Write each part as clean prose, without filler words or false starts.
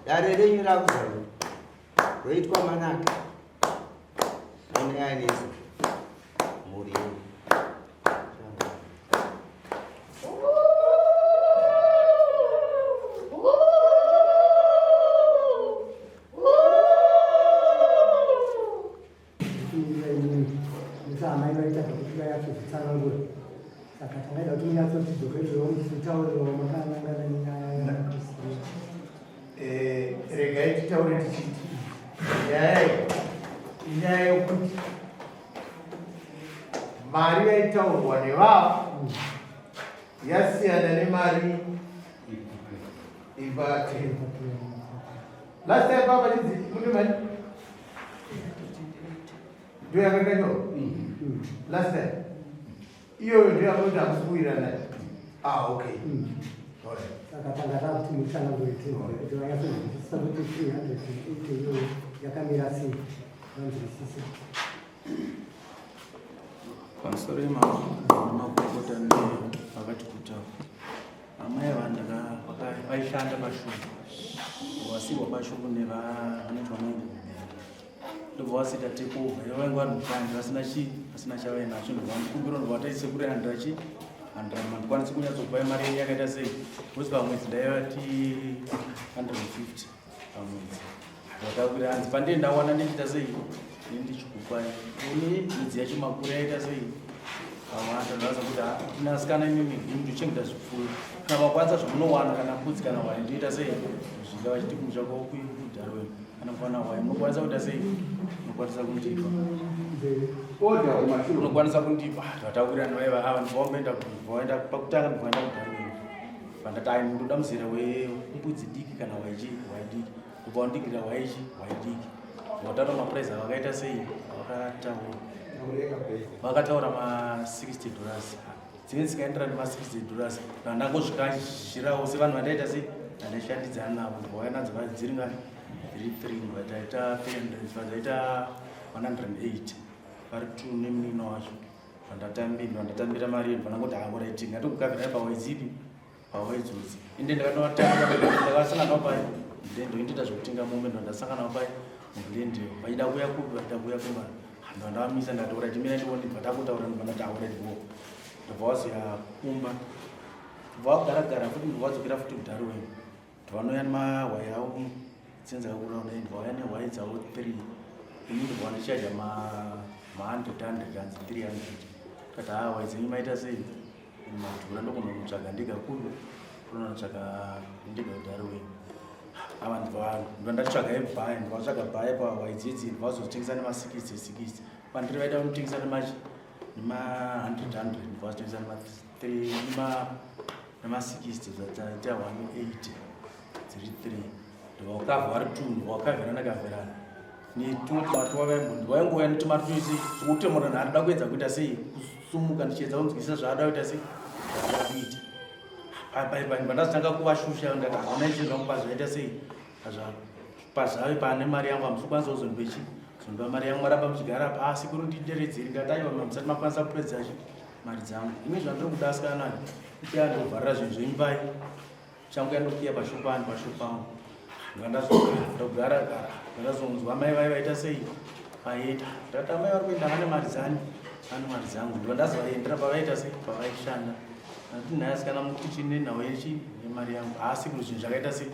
Dare renyu rakuzarura roitwa manaka aneanisa mhuri yenyu. Amai vaita zvekuti vanyatsodzitsanangura saka tangaida kuti munyatsotidzokerewo muchitaurirawo makanangana nenyaya yaKristu. Eh, regai titaure tichiti nyaya iyi inyaya yokuti mari yaitaurwa nevavo yasiyana nemari ipate last time papa chinzi mune mari ndiyo yakaita nyoro last time iyoyo ndiyo yamunoti hamusi kuwirirana ah okay Alright. Saka tanga takuti mutsanangure kuti vanyatsonzwisisa kuti 380 iyoyo yakamira sei vanzwisise. Pamusoro yemakurukota nevakati kutaura amai ava vaishanda pashoko vasiirwa pashoko nevanoitwa maingomera ndobva vasiita takeover ivo vainge vari mushandi vasina chii vasina chavainacho ndobva vandikumbira ndobva vataise kuri handira chii handira mandikwanisi kunyatsokupai mari yenyu yakaita sei because pamwedzi ndaivati 150 pamwedzi vatakuti hanzi pandee ndawana ndichiita sei nendichikupai une midzi yacho makore yaita sei awanda ndaza kuti ah, asikana imimi ndinochengeta zvipfuyo kana makwanisa zvamunowana kana mbudzi kana hwai ndoita sei zvinga vachiti kumusha kwavo kudharo kana kuwana hwai munokwanisa kuita sei munokwanisa kundipa unokwanisa kundipa zvatakurirana vaiva ava ndibvaomboenda kubvaenda pakutanga ndibvaenda kudharo vandati ai ndoda muzera wembudzi diki kana hwai hwai diki kubva wandigira hwaichi hwai diki wataura maprice avakaita sei vakataura vakataura ma60 dollars dzinenge dzikaenderana nema60 dollars vandangozvikashirawo sevanhu vandaita sei vandaishandidzana navo vauya nadzo dziri ngani dziri 3 vataita 300 vataita 180 vari two nemunino wacho vandatambira mari yedu vanangoti haorit ngatokukavhirai pawaidzipi pawaidzodzi ende ndakatovatanga ndakasangana navo pai ndoindoita zvekutenga mombe ndandasangana navo pai muglendale vachida kuuya kupi vachida kuuya kumba ndandavamisa ndati orit mira ndione ndibva takutaura ndibva ndati aorit bo ndobva wazoya kumba ndobva wagaragara futi ndobva wadzokera futi kudharuweni Vanouya nemahwai avo dzinenge dzakakura kudai ndikauya nehwai dzavo 3 ini ndobva ndichaja ma 100 100 hanzi 300 kati haa hwai dzenyu maita sei madhura ndogona kunotsvaga ndega kuno kunonotsvaga ndega kudharuweni ava ndibva ndatsvaga ebhaya ndikatsvaga bhaya pahwai dzidzi ndibva vazotengesa nema 60 60 pandiri vaida kunotengesa nemachi nema 100 100 ndibva vazotengesa nema 3 nema nema60 zvataita 180 dziri 3 ndovakavha vari 2 ndovakavherana kavherana netumwe tumatuwa vaimbo vaingouya netumatuisi zvekuti munhu anoda kuedza kuita sei kusumuka ndichiedza kunzwisisa zvaada kuita sei zvaada kuita pandazotanga kuvashusha ndati haona izvi zvangu pazvaita sei pazvave pane mari yangu hamusi kukwanisa kuzondipechi kuzondipa mari yangu maramba muchigara pasi kuri ndinderedzeri ndati aiwa musati makwanisa kupedza chi mari dzangu ini zvandiri kuda asikana kuti andovharira zvinhu zvenyu pai changu yandokiya pashopani pashopangu ndogara gara ndakazonzwa mai vai vaita sei vaenda ndati amai vari kuenda vane mari dzani vane mari dzangu ndibva ndazovaendera pavaita sei pavaishanda ndati nhai asikana mukuti chine nhau yechi nemari yangu haasi kuti zvinhu zvakaita sei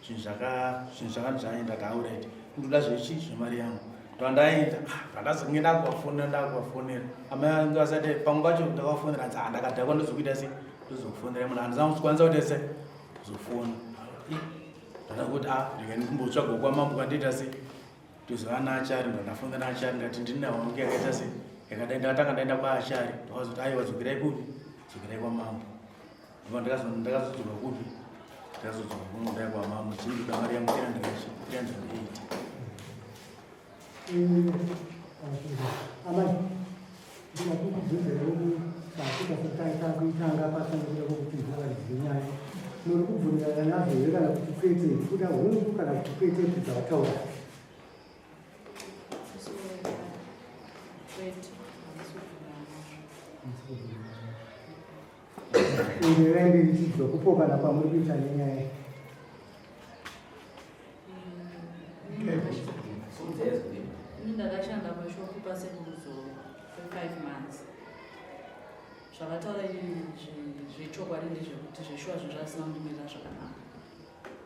zvinhu zvaka zvinhu zvakati zvaenda tauraiti ndoda zvechi zvemari yangu ndandaenda ndandazonge ndakuvafonera ndakuvafonera amai vangu vasati pamwe pacho ndakavafonera hanzi ah, ndakadhakwa ndozokuita sei ndozokufonera munhu handisana kuzokwanisa kuita sei kuzofona ndakakuti a ah, rega ndikumbotsvaga kwamambo kwandiita sei ndozova naachari ndandafonera achari ndati ndine wangu yakaita sei yakadai ndakatanga ndaenda kwaachari ndakazoti aiwa dzokerai kupi dzokerai kwamambo ndakazodzoka kupi ndakazodzoka kuno ndaya kwamambo chiri mari yangu 380 Amai, ndinakukubvunzirawo kuita setaita kuitanga pasangira kokuti ndinavaridzi venyaya muri kubvumirana nazvo here kana kuti kwete kuda hungu kana kuti kwete dzavataura Kwete, handisi kubvumirana nazvo. Endererai mberi tichibva kupokana kwamuri kuita nenyaya. Ini ndakashanda pashopu paSekuru for 5 months. Zvakataura zvechokwadi ndezvekuti zveshuwa zvinhu zvasina kundimirira zvakanaka.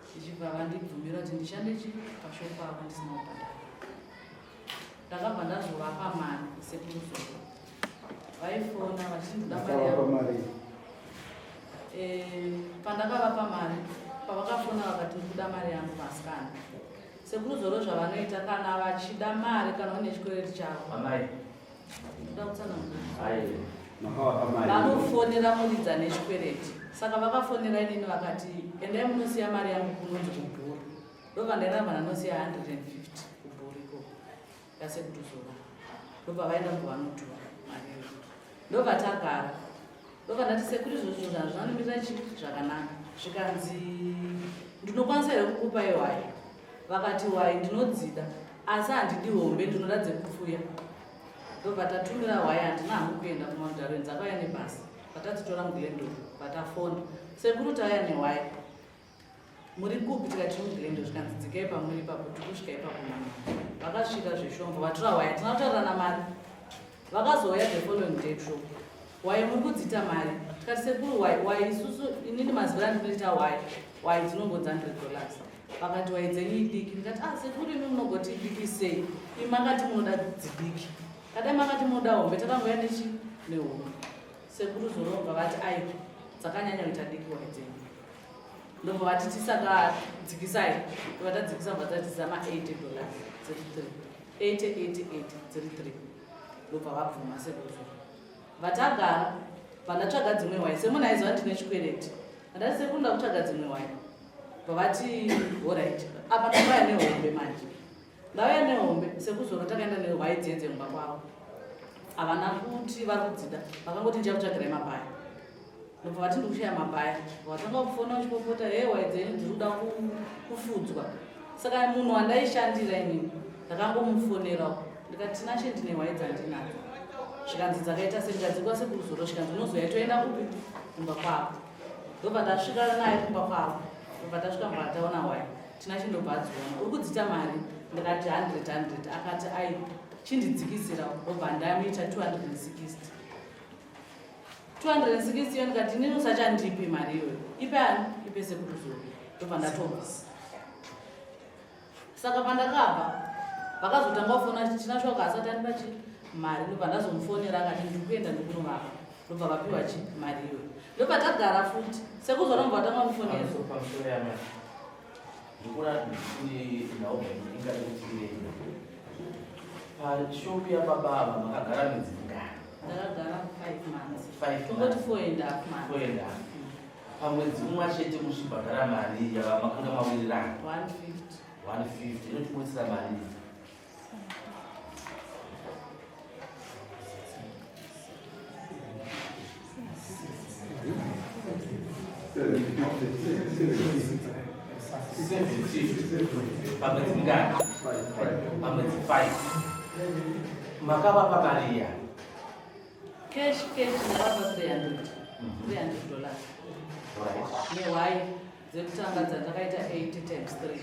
Ndichibva vandibvumira kuti ndishande chi pashopu avo ndisina kubhadhara. Ndakabva ndazovapa mari Sekuru Zoro. Vaifona vachiti ndoda mari yavo. Mari. Pandakavapa mari, pavakafona vakati ndikuda mari yangu vasikana. Sekuru Zoro zvavanoita kana vachida mari kana une chikwereti chavo. Amai. Ndoda kutsanangura. Ai. Makavapa mari. Vanofonera muridza nechikwereti. Saka vakafonera inini vakati endai munosiya mari yangu kunonzi kubhuru. Ndobva ndairamba ndanosiya 150 kubhuru ikoko. YaSekuru Zoro. Ndobva vaenda kuvanotora mari iyoyo. Ndobva tagara. Ndobva ndati sekuru izvozvo zvazvinomirira chi zvakanaka. Zvikanzi ndinokwanisa here kukupa ihwai? Vakati hwai ndinodzida asi handidi hombe, ndinoda dzekupfuya. Ndobva tatumira hwai, handina hangu kuenda kuMount dzakauya nebhasi. Vatadzitora muGlendale, vatafona. Sekuru tauya nehwai. Muri kupi? Tikati tiri muGlendale. Zvikanzi dzikai pamuri ipapo, tiri kusvika ipapo mama. Vakasvika zveshombo, vatora hwai, hatina kutaurirana mari. Vakazouya the following day shop. Hwai muri kudziita mari. Tikati sekuru hwai, hwai isusu inini maziviro andinoita hwai, hwai dzinongodza $100. Vakati hwai dzenyu idiki. Ndikati ah sekuru imi munogoti idiki sei? Imi makati munoda dzidiki. Kadai makati munoda hombe takangoya nechi nehombe. Sekuru Zorobva vati aiwa dzakanyanya kuita diki hwai dzenyu. Ndobva vati tisaka dzikisai. Ndobva tadzikisa bva tadzisa ma $80 dziri 3. 80 80 80 dziri 3. Ndobva vabvuma Sekuru Zoro. Vatagara vandatsvaga dzimwe hwai semunhu aiziva ndine chikwereti. Ndati sekuru ndakutsvaga dzimwe hwai. Vavati alright. Apa ndauya nehombe manje. Ndauya nehombe Sekuru Zoro takaenda nehwai dziye mumba kwavo. Havana kuti vari kudzida. Vakangoti ndichakutsvagirai mabhaya. Ndobva vati ndikushaya mabhaya. Vatanga kufona uchipopota he hwai dzenyu dziri kuda kufudzwa. Saka munhu wandaishandira inini ndakangomufonerawo. Ndikati Tinashe ndine hwai dzandinadzo. Zvikanzi dzakaita sei, ndikadzikwa Sekuru Zoro zvikanzi unozoya toenda kupi kumba kwavo. Ndobva ndasvika naye kumba kwavo. Ndobva tasvika mba taona hwai. Tinashe ndobva adziona. Uri kudziita mari? Ndikati 100 100. Akati ai chindidzikisira. Ndobva ndamuita 260. 260 iyo ndikati inini usachandipi mari iyoyo. Ipe ani? Ipe Sekuru Zoro. Ndobva ndatonga. Saka pandakabva vakazotanga kufona kuti Tinashe asati andipa chi mari. Ndobva ndazomufonera akati ndiri kuenda ndikunovapa. Ndobva vapiwa chi mari iyoyo. Ndobva tagara futi. Sekuru Zoro ndobva vatanga kumufonera. Pamusoro yamai. Ndikuona kuti nhau ingade kuti irei. Pashopu yababa ava makagara mwedzi mingani? Ndakagara 5 months. 5 Tongoti months. 4 and a half months. 4 and a half. Pamwedzi mumwe chete muchibhadhara mari yava makanga mawirirana. 150. 150 inotibutsira mari iyi. 750 pamwedzi mingani? Pamwedzi 5. Makavapa mari iya. Cash ndakavapa 300. $300. Nehwai dzekutanga dzatakaita 80 times 3.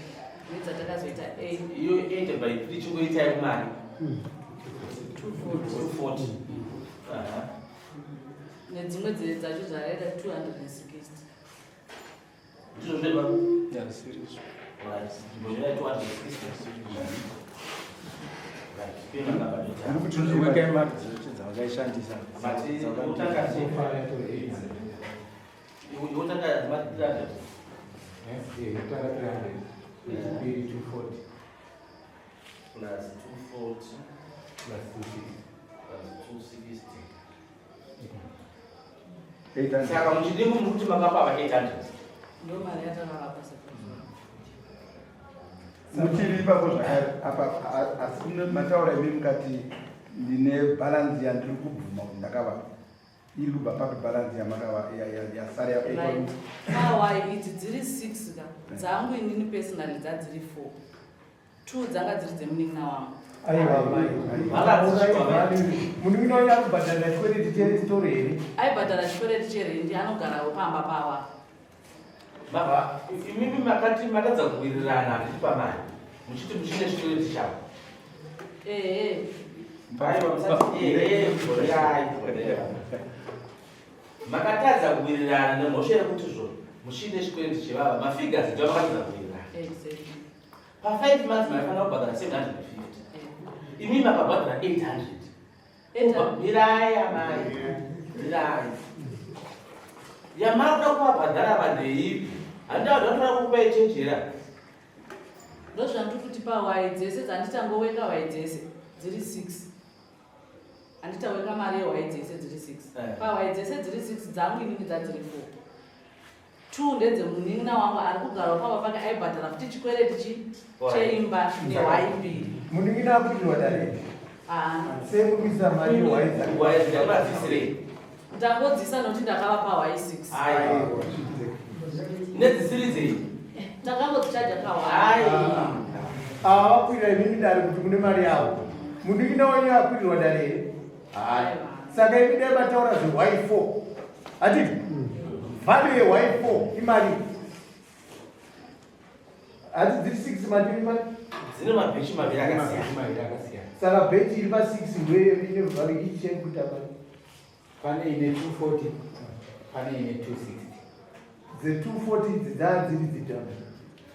Nedzatakazoita 8 Iyo 8 by 3 chingoitai mari. 240. 240. Aha. Nedzimwe dzacho dzakaita 260. Ndizvo zveba. Yeah, serious. Right. Ndibonyera 260. Right. Pema makabhadhara. Wekai mari dzacho dzavakaishandisa. Mati utanga sei? Utanga mati 300. Yekutanga 300, yechipiri 240 Plus 240 plus 260. Plus 260. 800. Saka muchidimbu muri kuti makapa 800. Ndo mari yatakavapa Sekuru. Muchiri ipapo zvakare apa asi mataura imi mukati ndine bhalanzi yandiri kubvuma kuti ndakavapa. Iri kubva papi bhalanzi yamakava yasara Right. Pahwai idzi dziri 6 ka. Dzangu inini personally dzadziri 4. 2 dzanga dziri dzemunin'ina wangu. Aiwa mai. Munin'ina wenyu akubhadharira chikwereti chesitoro here? Aibhadhara chikwereti cherendi anogarawo pamba pawa. Baba, imimi makati matadza kuwirirana handiti pamari muchiti muchine chikwereti chavo. Ehe. Aiwa musati ehe dzorerai dzorerai. Makatadza kuwirirana nemhosva yekuti zvo muchine chikwereti chevava mafigures ndiwo makatadza kuwirirana. Exactly. Pa 5 months maifanira kubhadhara 750. Imi makabhadhara 800. Eight- Mirai amai. Mirai. Yamakuda kuvabhadhara vanhu ipi? Handida vanhu vanotora kukupai chenjera. Ndozvandiri kuti pahwai dzese dzanditangoweka hwai dzese dziri 6. Handitaweka mari yehwai dzese dziri 6. Eh. Pahwai dzese dziri 6 dzangu inini dzadziri 4. 2 ndedzemunin'ina wangu ari kugarawo pamba pake aibhadhara futi chikwereti chi cheimba nehwai mbiri. Munin'ina akwirirwa dare here? Haana. Sei muri kuisa mari yehwai dzake? Hwai dzamadzisirei. Ndangodzisa nokuti ndakavapa hwai 6. Aiwa. Nedzisiri dzei? Takangodzichaja kahwai. Aiwa. Ava vakwirira imimi dare kuti mune mari yavo. Munin'ina wenyu akwirirwa dare here? Hayi. Saka imi dai mataura zvehwai 4. Hatiti? Value yehwai 4 imari. Hati dziri 6 mati imari. Dzine mabhechi maviri akasiyana. Maviri akasiyana. Saka bhechi iri pa 6 ndiyo ine value ichi chekuita mari. Pane ine 240, pane ine 260. Dze 240 idzi dzaa dziri dzidhamu.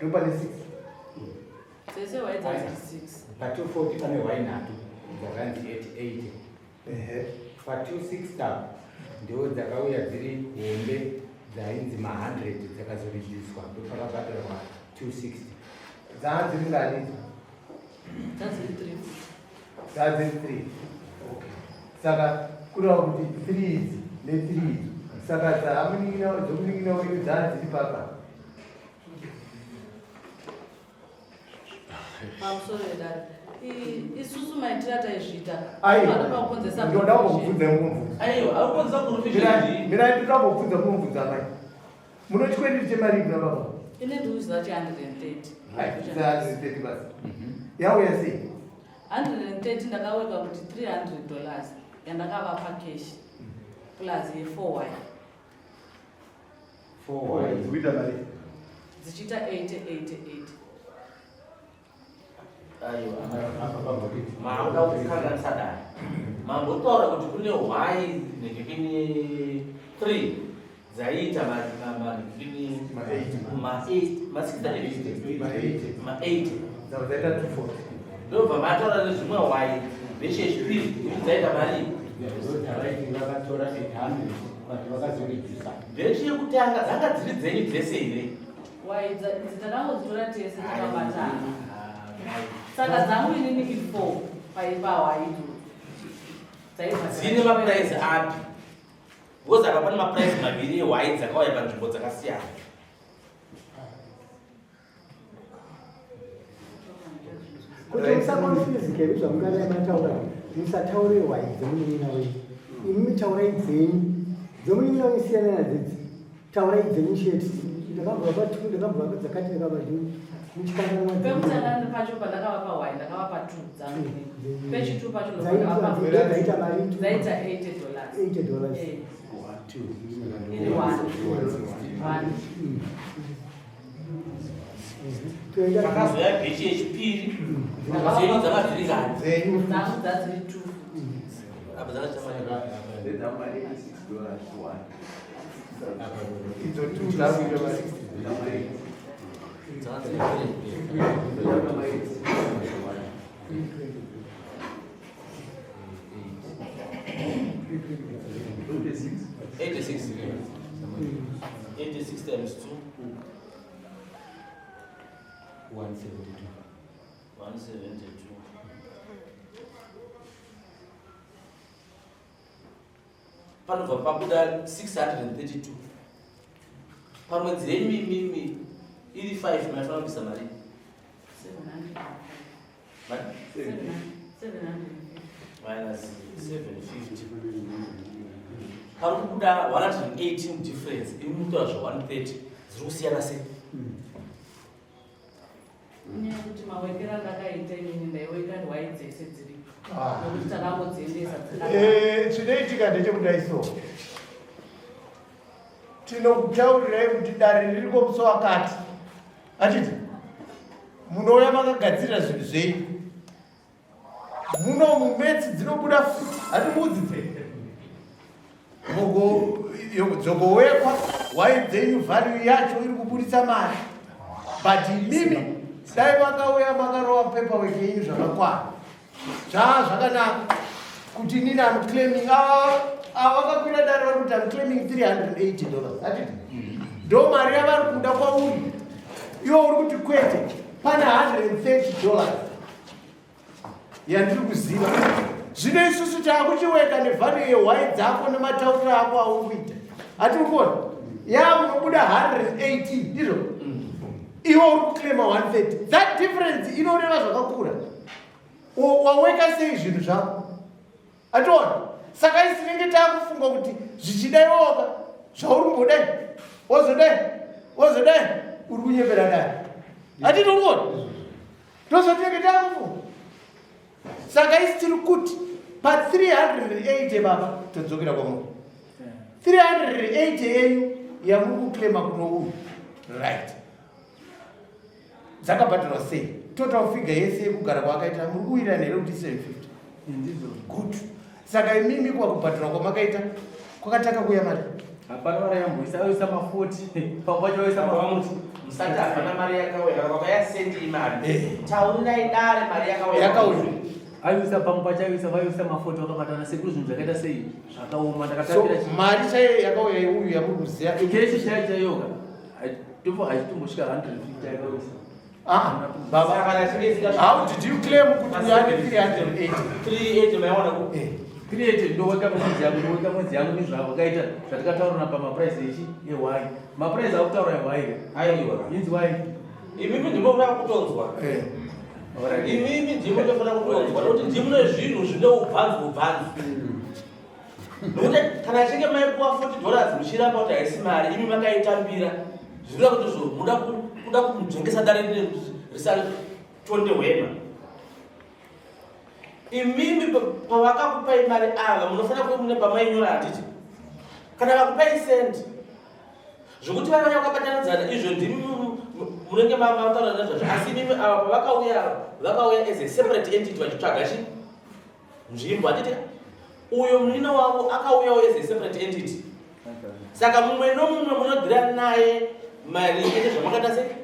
Ndopane 6. Dzese hwai dzadziri 6. Pa 240 pane hwai nhatu dzakanzi 880. Ehe. Pa 260 apa ndiwo dzakauya dziri hombe dzainzi ma 100 dzakazoreducwa ndopakabhadharwa 260. Dzaa dziri ngani idzo? Dzadziri 3. Dzaa dziri 3. Okay. Saka kureva kuti 3 idzi ne 3 idzi. Saka dzamunin'ina dzomunin'ina wenyu dzaa dziri papa. Pamusoro vedare. Isusu maitira taizviita. Aiwa. Panopa kukonzesa Ndoda kumbobvunza mumubvunzo. Aiwa, aukonzesa Mirai, mirai ndoda kumbobvunza mumubvunzo amai. Muno chikwereti chemari kuna baba. Ine ndikuziva chi 130. Ai, dzaa dziri 30 basi. Yauya sei? 130 ndakaweka kuti 300 dollars yandakavapa cash plus ye4 y 4 hwai. Dzikuita mari. dzichiita 80 80 80. Aiwa. Makuda kukanganisa dare. Mambotaura kuti kune hwai nekipini 3 dzaiita manekipini Ma 80. ma 8 ma 6 Ma 80. ma 80. Dzabva dzaita 240. Ndobva mataura nezvimwe hwai bhechi yechipiri kuti dzaita mari. Dzavaiti vakatora 800 but vakazoredusa. Bhechi yekutanga dzanga dziri dzenyu dzese here? Hwai idzi takangodzitora tese takabatana. Saka dzangu inini i4 paipa hwai idzodzo. Dzaibva Dzine mapuraizi api? Because apa pane mapuraizi maviri ehwai dzakauya panzvimbo dzakasiyana. Kuti musakonfuzike zvamungadai mataura, musataure hwai dzemunin'ina wenyu. Imi taurai dzenyu. Dzemunin'ina wenyu siyana nadzidzi. Taurai dzenyu chete. Ndakabva pa 2, ndakabva pa dzakati, ndakabva 2. Muchikanganwa dzenyu. Pekutanga pacho pandakavapa hwai ndakavapa 2 dzangu inini. Pechi2 pacho Dzaita ndakavapa dzaita mari dzaita 80 dollars. 80 dollars. Eh, iri one. One. Toenda Pakazoya bhechi yechipiri dzenyu dzanga dziri ngani? Dzenyu. Dzangu dzadziri 2. Apa dzanga dziri mari. Mari 86 dollars to one. Idzo 2 dzakuita mari. Dzanga dziri three. Eighty-six. 86 times 2 172. 172. Panobva pabuda 632. Pamwedzi yenyu imimi iri 5 maifanira kubvisa mari. 700. Mari? 700. Minus 750. Pari kubuda 118 difference. Imi mukutora zve 130. Dziri kusiyana sei? Inyaya yekuti mawekero andakaita inini ndaiweka hwai dzese dziripo. Ah. Nokuti takangodziendesa dzakadaro. Eh, chinoitika ndechekudai so tinokutaurirai kuti dare ririko musi wakati atiti munouya makagadzirira zvinhu zvenyu muno mumetsi dzinobuda futi hatimuudzidze dzogowekwa wai dzenyu value yacho iri kuburitsa mari but imimi dai makauya makarova paperwork yenyu zvakakwana zvaa zvakanaka kuti inini am claiming ava vakakwira dare vari kuti am claiming $380 hatiti ndo mari yavari kuda kwauri iwo uri kuti kwete pane $130 yandiri kuziva. Zvino isusu taakuchiweka nevalue yehwai dzako nematauriro ako auri kuita. Hatiri kuona ya unobuda 180 ndizvo iwe uri kuclaima 130. That difference inoreva zvakakura. Waweka sei zvinhu zvako? Ationa saka isi tinenge taakufunga kuti zvichida iwoka zvauri kumbodai wozodai wozodai uri kunyepera dai. Hatiti uri kuona Ndozvatinenge takufunga. Saka isi tiri kuti pa 380 baba todzokera kwamuri. 380 yenyu yamuri kuclaima kuno uyu. Right. Dzakabhadharwa sei? Total figure yese yekugara kwaakaita muri kuwirirana here kuti 750? Ndizvo. Good. Saka imimi kwakubhadharwa kwamakaita kwakatanga kuuya mari? Hapana mari yamboisa, vaisa ma 40. Pamwe pacho vaisa ma 40. Musati hapana mari yakauya kana kwakauya sendi imari. Eh. Taurirai dare mari yakauya. Yakauya. Aiisa pamwe pacho aiisa vaisa ma 40 vakabatana sekuru zvinhu zvakaita sei zvakaoma So ndakatambira chi. mari chaiyo yakauya yeuyu yamuri kuziva. Keshi chaiyo chaiyoka. Tofa hachitombosvika 150 yakauisa. Ah, baba. How did you claim kuti uyane 380? 380 maiona ku. Eh. 380 ndoweka mwedzi yangu ndoweka mwedzi yangu nezvavakaita zvatikataurana pamaprice echi ehwai. Maprice akutaura ehwai. Aiwa. Inzi wai. Imimi ndimo munoda kutonzwa. Eh. Imimi ndimo munofanira kutonzwa nekuti ndimo mune zvinhu zvine ubvanzu ubvanzu. Nokuti kana achinge maipuwa $40 muchiramba kuti haisi mari imi makaitambira zvinoreva kuti zvo muda kuda kunzvengesa dare risatonde hwema. Imimi pavakakupai mari ava munofanira kuve mune pamainyora handiti? Kana vakupai sendi zvekuti vana vakabatanidzana izvo ndimi munenge mataura nezvazvo asi imimi ava pavakauya vakauya as a separate entity vachitsvaga chi nzvimbo handiti uyo munin'ina wavo akauyawo as a separate entity saka mumwe nomumwe munodhira naye maringe nezvamakaita sei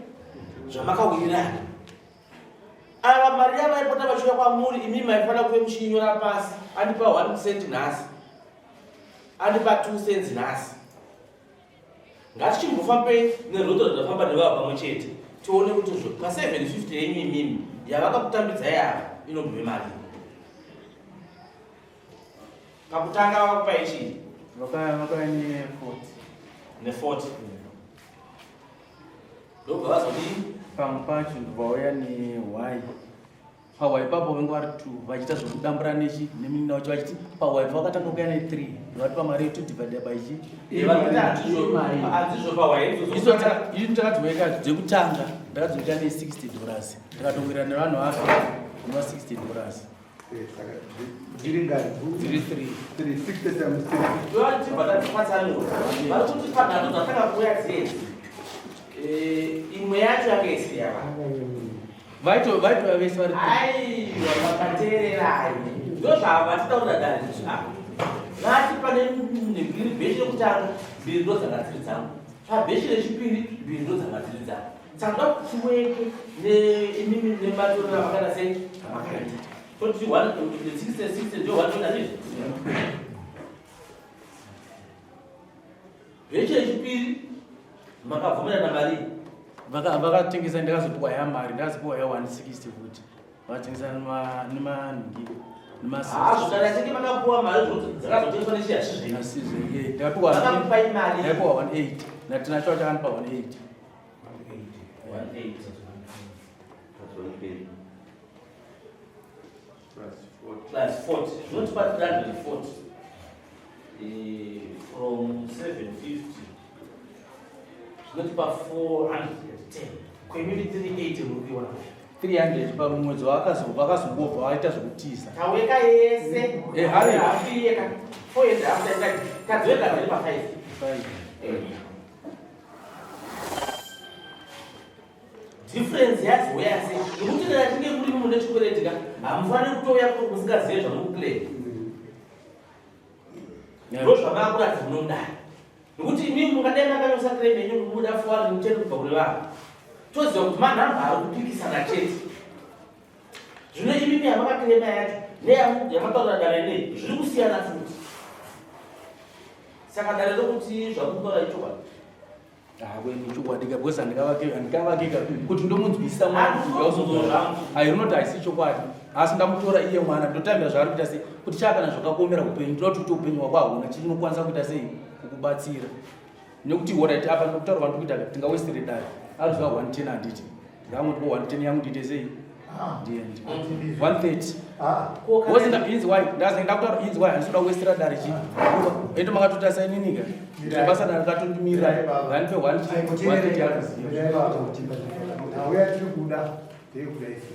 zvamakawirirana ava mari yavaipota vachiuya kwamuri imi maifanira kuve muchiinyora pasi andipa 1 cent nhasi andipa 2 cents nhasi Ngatichimbofambei nerwendo rwatafamba nevava pamwe chete tione kuti zvo pa 750 yenyu imimi yavakakutambidzai ava inobve mari. Pakutanga vakakupai chii? Vakauya ne 40. Ne 40. Ndobva vazodii? Pamwe pacho ndobva vauya ne y. Pahwai ipapo venge vari two vachiita zvekudambura nechi nemunin'ina wacho vachiti pahwai vakatanga kuuya ne three ndovatipa mari yetu divided by chi Isu takadziweka dzekutanga ndakadziweka ne $60 ndikatowira nevanhu vacho nema $60 Dziri ngani? Dziri 3. 3 60 times 3. Tovatibva tatipatsanura. Vari kuti panhano dzatanga kuuya dzedzi. Imwe yacho yanga isiri yavanhu. Vaito vaito vese vari Aiwa vakateererai. Ndozvavatitaurira dare izvi apa. Vati pane mbiri bhechi rekutanga mbiri ndodzanga dziri dzangu. Pabhechi rechipiri mbiri ndodzanga dziri dzangu. Saka ndoda kuti tiweke neimimi nematorero avakaita sei avakaita. Toti 1 60 60 ndio 1 izvi. Bhechi rechipiri makabvumirana mari. Vakatengesa ndakazopiwa ya mari ndakazopiwa ya 160 futi vakatengesa nemanhingi Hazvo kana chinge makapuwa mari dzakazotengeswa nechiyasizve. Ndakapiwa Vakakupai mari. Ndakapiwa 180 natinacho chakandipa 180. 180. Plus 40. Zvinotipa 340. From 750. Zvinotipa 410. Kwemiri 380 muri kuiona. 300 pamwedzi vakazongobva vaita zvekutiza. Taweka yese. Eh, hari. Hafu yeka. 4 and half tadziweka dziri pa 5. 5. Eh. Difference yazouya sei? Nekuti kana tinge muri mune chikwereti ka, hamufaniri kutouya kuno musingazive zvamukuclaim. Ndozvamakuratidza munodai. Nekuti imimi mungadai makanyosa claim yenyu mubuda fuwari mutende kubva kune vanhu. Toziva kuti manhamba ari kupikisana chete. Zvino imimi yamakaclaima yacho neyamataura dare nei zviri kusiyana futi. Saka dare rokuti zvamukutaura ichokwadi. Hakweni chokwadi ka because handikavake handikavake ka kuti ndomunzwisisa mwana ayi rinoti haisi chokwadi asi ndamutora iye mwana ndotambira zvaari kuita sei kuti chaa kana zvakakuomera upenyu ndoda kuti uite upenyu hwako hauna chinokwanisa kuita sei kukubatsira nekuti horit apa ndokutaura kwandiri kuita tingawestere dare ariziva 110 handiti Ndamwe ko 110 yangu ndiite sei? Ah. Ndiende. 130. Ah. Wose nda inzi why? Ndazi ndakutaura inzi why handisi kuda kuwestera dare chi. Endo makatota sai nini ka? Ndine basa ndakatondimira. Nganipe 130 yakaziva. Nauya tiri kuda tiri kuda isu.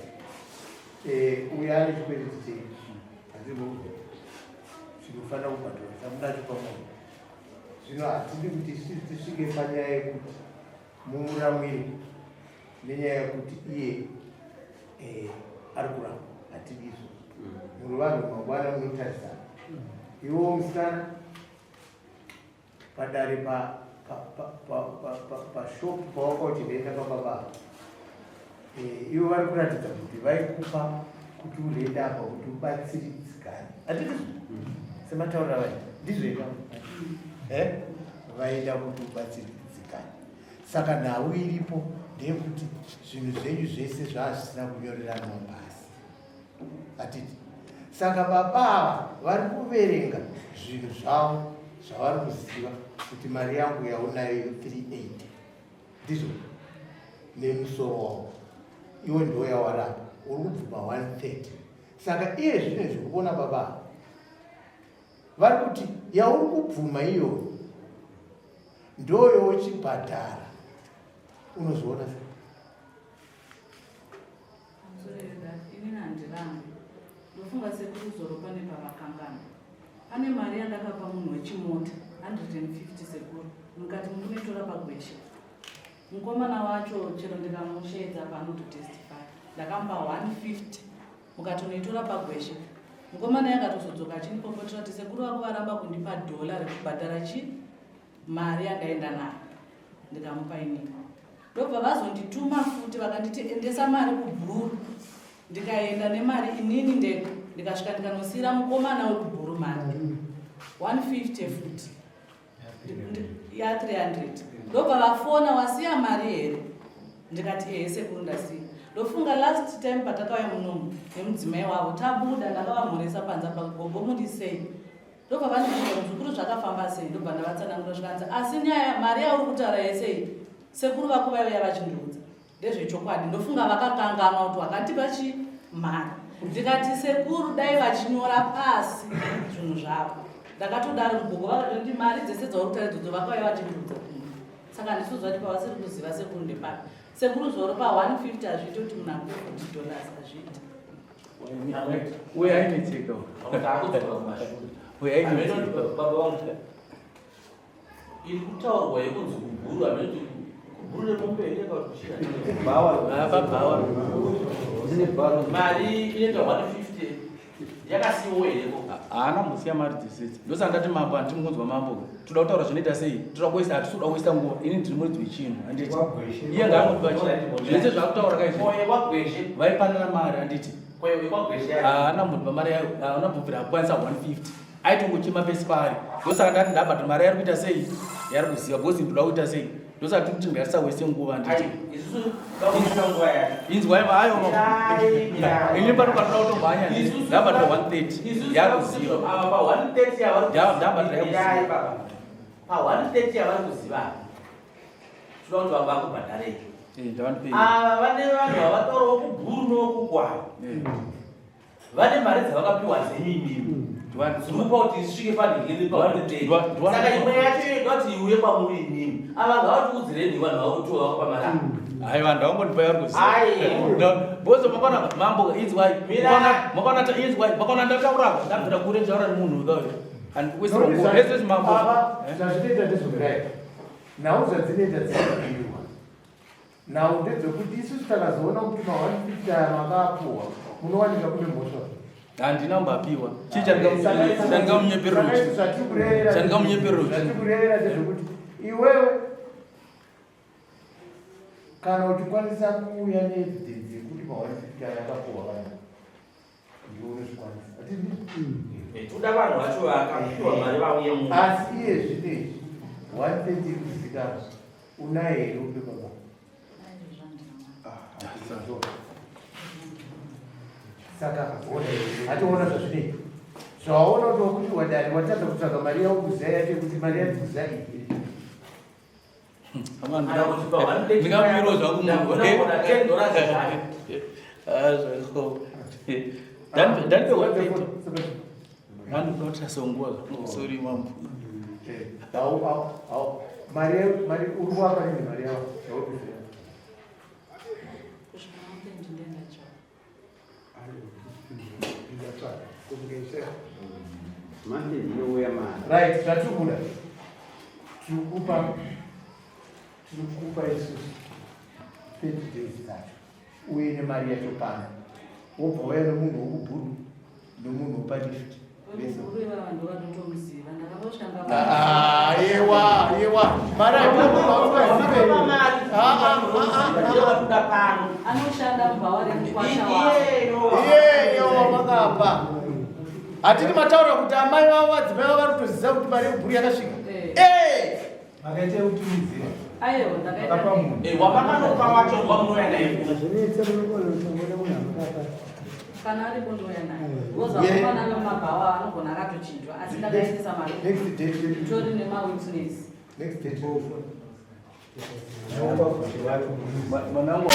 Eh, uya ane chikwereti chei? Handimbo. Chinofanira kubhadharwa chamunacho pamunhu. Zvino hatidi kuti tisvike panyaya yekuti mumuramwire nenyaya yekuti iye eh, ari kuramba hatidi izvo muri vanhu mangwana munotarisana iwo musikana padare pashopu pawaka uchirenda pababa eh, ivo vari kuratidza kuti vaikupa kuti urenda apa kuti ubatsiridzikane hatidi semataurira vaita ndizvo ika eh? vaida kuti ubatsiridzikane Saka nhau iripo ndeyekuti zvinhu zvenyu zvese zvaazvisina kunyoreranwa pasi. Atiti. Saka baba ava vari kuverenga zvinhu zvavo zvavari kuziva kuti mari yangu yaunayo 380 ndizvo nemusoro wavo iwe ndiwo yawarapa uri kubvuma 130 saka iye zvino izvi kuona baba ava vari kuti yauri kubvuma iyoyo ndoyochibhadhara unozviona sei? Inini handirambi, ndofunga sekuru zoro pane pavakangana. Pane mari yandakapa munhu wechimota 150 sekuru, mukati munoitora pagweshe. Mukomana wacho chero ndikamusheedza panototestify ndakamupa 150 mukati unoitora pagweshe. Mukomana yakatozodzoka achindipopotera kuti sekuru vako varamba kundipa dhola rekubhadhara chii mari yandaenda nayo ndikamupa inini ndobva vazondituma futi vakanditi endesa mari kubhuru ndikaenda nemari inini ndega ndikasvika ndikanosiyira mukomana wekubhuru mari 150 futi ya 300 ndobva vafona wasiya mari here ndikati ehe sekuru ndasiya ndofunga last time patakauya munomu nemudzimai wavo tabuda ndakavamhoresa panze apa gogo mundisei Ndobva vandibvunza muzukuru zvakafamba sei ndobva ndavatsanangura zvikanzi asi nyaya mari yauri kutaura yese iyi sekuru vako vaiuya vachindiudza ndezvechokwadi ndofunga vakakanganwa kuti wakandipa chi mari ndikati sekuru dai vachinyora pasi zvinhu zvavo ndakatodaro mugogo vakatoti mari dzese dzauri kutaura idzodzo vakauya vachindiudza kuno saka handisi kuti pavasiri kuziva sekuru ndepapi sekuru zvoro pa 150 hazviiti kuti munhu akupe 40 dollars hazviiti Uye ainetseka. Uye ainetseka. Baba vangu iri kutaurwa yekunzi kubhuru hameno kubhuru remombe here kana kuti kuchira bhawa apa bhawa ndine bhawa mari inoita 150 yakasiiwa here ko haana musiya mari dzese ndosaka ndati mambo handiti mukunzwa mambo toda kutaura zvinoita sei toda kuisa hatisi kuda kuisa nguva ini ndiri muridzi wechinhu handiti iye ngaangotipa chinhu zvese zvakutaura kaizvi vaipanana mari handiti haana munhu pamari yayo haana bvubvira akukwanisa 150 aitongochema pese paari ndosaka ndati ndabhadhara mari yari kuita sei yari kuziva because ndoda kuita sei ndosaka tiri kuti ngatisawese nguva handiti inzwai ayo ini pano panoda kutomhanya ndabhadhara 130 yakuziva ndabhadhara yakuziva pa 130 yavari kuziva tinoda kuti vakubhadharei ava vane vanhu vavataurawo kubhuru nokugwara vane mari dzavakapiwa dzenyu imimi. Tinopa kuti isvike panhingiri pa130. Saka imwe yacho inoda kuti iuye kwamuri imimi. Ava ngavatiudzireni vanhu vakuti vakapa mari ava. Aiwa, ndawangondipa yauri kuziva. Bozo makaona mambo inzwai. Makaona inzwai. Makaona ndataura ndabvira kure nditaura nemunhu uyu. Handikuisira nguva. Ese mambo. Zvazvinoita ndezvekudai. Nhau zvadzinoita dzinokuiwa. Nhau ndedzekuti isusu takazoona kuti ma150 aya makaapuhwa munowanika kune mhosva. Handina kumbapiwa. Chii chandingamunyeperero? Chandingamunyeperero. Zvatirikurevera ndezvekuti iwewe kana uchikwanisa kuuya neevidence yekuti ma150 aya akapuhwa vanhu ndiwe unozvikwanisa. Hatidi? Toda vanhu vacho vakapiwa mari vauye muno. Asi iye zvinezvi 130 iri kuzikanwa unaye here upe baba? Saka hationa zvazvinei zvawaona kuti wakuti wadari watadza kutsvaga mari yavo kuziva yacho yekuti mari yacho kuziva iyi. Ndingamiro zvangu munhu. Ndanipe 130. Ndanoda songuwa. Sorry mambo. Au au au mari mari uri kuapa nini mari yavo yauri kuziva? Kusvika 130 ndendatsvaka. Manje ndinouya mari. Right, zvatiri kuda tiri kupa isusu 30 days dzacho uye nemari yacho pano wobva wauya nemunhu wokubhuru nemunhu wepalift. Vekubhuru ivava vanhu vanotomuziva ndakavosvanga. Ah, yewa yewa mari haikuzive. Toda pano. Anoshanda mubhawa remukwasha wavo. Iyeyo. Iyeyo wamakapa hatidi mataura kuti amai vavo vadzimai vavo vari kutoziva kuti mari yekubhuru yakasvika. Eh! Makaita yekutumidzira? Aiwa, ndakaita. Akapa munhu? Wamakanopa wacho wamunouya naye. Hazvinetse, munogona kutongoda munhu amakapa. Kana aripo ndouya naye because vakomana vemumabhawa anogona akatochinjwa, asi ndakaendesa mari. Next date. Tori nemawitness. Next date. Mwanangu.